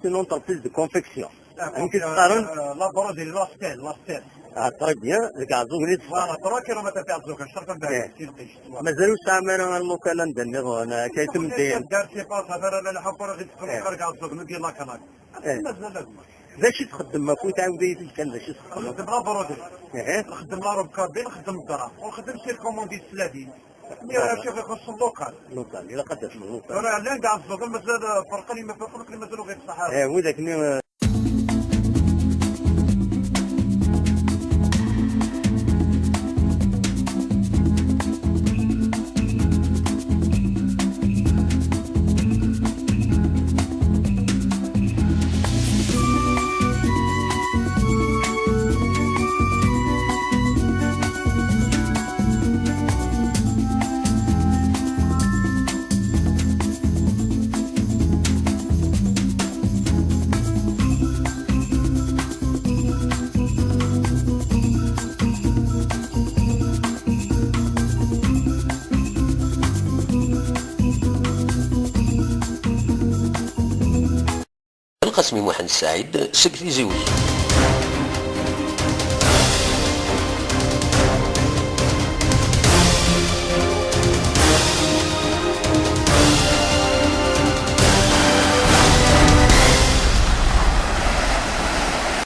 une entreprise de confection. يمكن تقارن la broderie, la stèle, la stèle. اه très bien, ذاك عزوق. Voilà, 3 كيلومتر في عزوق الشرق نتاع مازالوا استعمال ال local عندنا كيتم دين دار سي با هذا لا حفر غير تدخل خارج عزوق ندير la canal مازال لازم. ذا شي تخدم ما كنت عاود كان ذا شي تخدم؟ نخدم la broderie, نخدم la robe kabyle, نخدم الدرا ونخدم sur commande السلادين. شوف يخص ال local. local الا قدرت ال local. انا لا كاع الزوق مازال فرق لي ما فرق لي مازالوا غير الصحافه. ايه وذاك. القسمي محمد سعيد سكتي زوج.